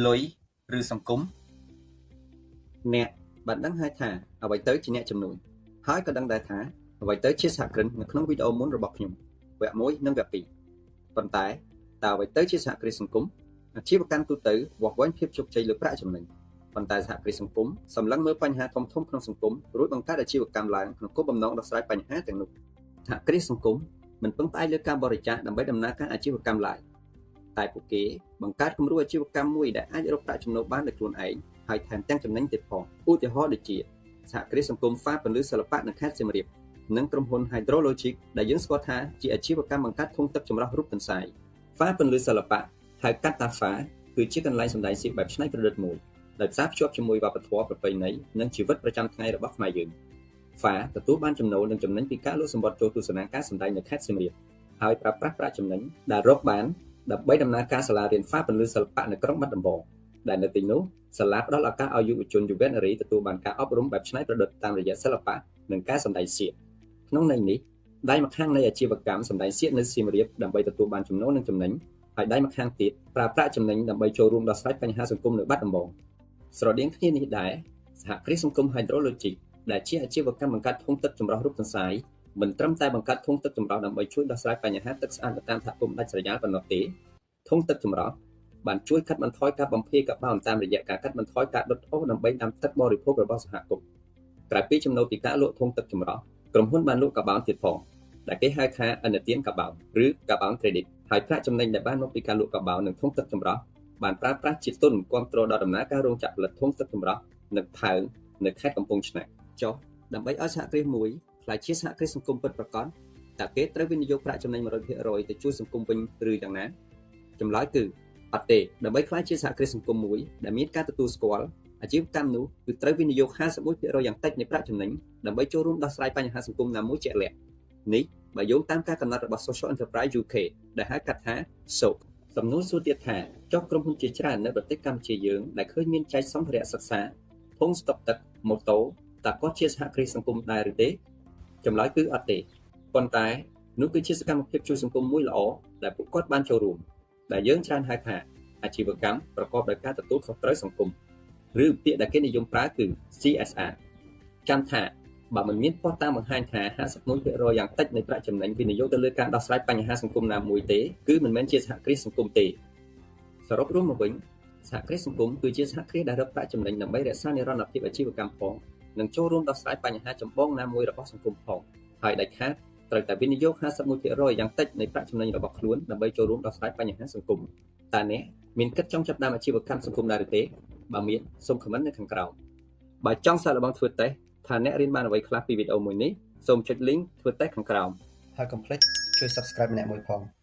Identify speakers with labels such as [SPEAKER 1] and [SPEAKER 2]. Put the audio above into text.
[SPEAKER 1] លុយឬសង្គមអ្នកបានដឹងហើយថាអ្វីទៅជាអ្នកជំនួញហើយក៏ដឹងដែរថាអ្វីទៅជាសហគ្រិននៅក្នុងវីដេអូមុនរបស់ខ្ញុំវគ្គ1និងវគ្គ2ប៉ុន្តែតើអ្វីទៅជាសហគ្រាសសង្គមអាជីវកម្មទូទៅវាស់វែងភាពជោគជ័យលើប្រាក់ចំណេញប៉ុន្តែសហគ្រាសសង្គមសម្លឹងមើលបញ្ហាធំៗក្នុងសង្គមរួចបង្កើតអាជីវកម្មឡើងក្នុងគោលបំណងដោះស្រាយបញ្ហាទាំងនោះសហគ្រាសសង្គមមិនពឹងផ្អែកលើការបរិច្ចាគដើម្បីដំណើរការអាជីវកម្មឡើយតែពួកគេបង្កើតគំរូអាជីវកម្មមួយដែលអាចរកប្រាក់ចំណូលបានដោយខ្លួនឯងហើយថែមទាំងចំណេញទៀតផងឧទាហរណ៍ដូចជាសហគ្រាសសង្គមហ្វាពន្លឺសិល្បៈនៅខេត្តសៀមរាបនិងក្រុមហ៊ុន Hydrologic ដែលយើងស្គាល់ថាជាអាជីវកម្មបង្កើតធុងទឹកចម្រោះរូបទន្សាយហ្វាពន្លឺសិល្បៈហៅកាត់តាហ្វាគឺជាកន្លែងសម្ដែងសៀកបែបច្នៃប្រឌិតមួយដែលផ្សារភ្ជាប់ជាមួយវប្បធម៌ប្រពៃណីនិងជីវិតប្រចាំថ្ងៃរបស់ខ្មែរយើងហ្វាទទួលបានចំណូលនិងចំណេញពីការលក់សំបុត្រចូលទស្សនាការសម្ដែងនៅខេត្តសៀមរាបហើយប្រើប្រាស់ប្រាក់ចំណេញដែលរកបានដើម្បីដំណើរការសាលារៀនហ្វាពន្លឺសិល្បៈនៅក្រុងបាត់ដំបងដែលនៅទីនោះសាលាផ្ដល់ឱកាសឲ្យយុវជនយុវនារីទទួលបានការអប់រំបែបច្នៃប្រឌិតតាមរយៈសិល្បៈនិងការសម្ដែងសៀកក្នុងន័យនេះដៃម្ខាងនៃអាជីវកម្មសម្ដែងសៀកនៅសៀមរាបដើម្បីទទួលបានចំណូលនិងចំណេញហើយដៃម្ខាងទៀតប្រើប្រាក់ចំណេញដើម្បីចូលរួមដោះស្រាយបញ្ហាសង្គមនៅបាត់ដំបងស្រដៀងគ្នានេះដែរសហគ្រាសសង្គម Hydrologic ដែលជាអាជីវកម្មបង្កើតធុងទឹកចម្រោះរូបទន្សាយមិនត្រឹមតែបង្កើតធុងទឹកចម្រោះដើម្បីជួយដោះស្រាយបញ្ហាទឹកស្អាតនៅតាមសហគមន៍ដាច់ស្រយាលប៉ុណ្ណោះទេធុងទឹកចម្រោះបានជួយកាត់បន្ថយការបំភាយកាបូនតាមរយៈការកាត់បន្ថយការដុតអុសដើម្បីដាំទឹកបរិភោគរបស់សហគមន៍ក្រៅពីចំណូលពីការលក់ធុងទឹកចម្រោះក្រុមហ៊ុនបានលក់កាបូនទៀតផងដែលគេហៅថាឥណទានកាបូនឬកាបូន credit ហើយប្រាក់ចំណេញដែលបានមកពីការលក់កាបូននិងធុងទឹកចម្រោះបានប្រើប្រាស់ជាទុនគាំទ្រដល់ដំណើរការរោងចក្រផលិតធុងទឹកចម្រោះនិងផើងនៅខេត្តកំពង់ឆ្នាំងចុះដើម្បីឲ្យសហគ្រាសមួយក្លាយជាសហគ្រាសសង្គមពិតប្រាកដតើគេត្រូវវិនិយោគប្រាក់ចំណេញ 100% ទៅជួយសង្គមវិញឬយ៉ាងណាចម្លើយគឺអត់ទេដើម្បីក្លាយជាសហគ្រាសសង្គមមួយដែលមានការទទួលស្គាល់អាជីវកម្មនោះគឺត្រូវវិនិយោគ 51% យ៉ាងតិចនៃប្រាក់ចំណេញដើម្បីចូលរួមដោះស្រាយបញ្ហាសង្គមណាមួយជាក់លាក់នេះបើយោងតាមការកំណត់របស់ Social Enterprise UK ដែលហៅកាត់ថា SOC សំណួរសួរទៀតថាចុះក្រុមហ៊ុនជាច្រើននៅប្រទេសកម្ពុជាយើងដែលឃើញមានចែកសម្ភារៈសិក្សាធុងស្តុកទឹកម៉ូតូតើគាត់ជាសហគ្រាសសង្គមដែរឬទេចម្លើយគឺអត់ទេប៉ុន្តែនោះគឺជាសកម្មភាពជួយសង្គមមួយល្អដែលពួកគាត់បានចូលរួមដែលយើងច្រើនហៅថាអាជីវកម្មប្រកបដោយការទទួលខុសត្រូវសង្គមឬពាក្យដែលគេនិយមប្រើគឺ CSR ចាំថាបើមិនមានភស្តុតាងបង្ហាញថា 51% យ៉ាងតិចនៃប្រាក់ចំណេញវិនិយោគទៅលើការដោះស្រាយបញ្ហាសង្គមណាមួយទេគឺមិនមែនជាសហគ្រាសសង្គមទេសរុបរួមមកវិញសហគ្រាសសង្គមគឺជាសហគ្រាសដែលរកប្រាក់ចំណេញដើម្បីរក្សានិរន្តរភាពអាជីវកម្មផងនិងចូលរួមដោះស្រាយបញ្ហាចម្បងណាមួយរបស់សង្គមផងហើយដាច់ខាតត្រូវតែវិនិយោគ 51% យ៉ាងតិចនៃប្រាក់ចំណេញរបស់ខ្លួនដើម្បីចូលរួមដោះស្រាយបញ្ហាសង្គមតើអ្នកមានគិតចង់ចាប់ផ្ដើមអាជីវកម្មសង្គមដែរឬទេបើមានសូម comment នៅខាងក្រោមបើចង់សាកល្បងធ្វើតេស្តថាអ្នករៀនបានអ្វីខ្លះពីវីដេអូមួយនេះសូមចុច link ធ្វើតេស្តខាងក្រោម
[SPEAKER 2] ហើយកុំភ្លេចជួយ Subscribe ម្នាក់មួយផង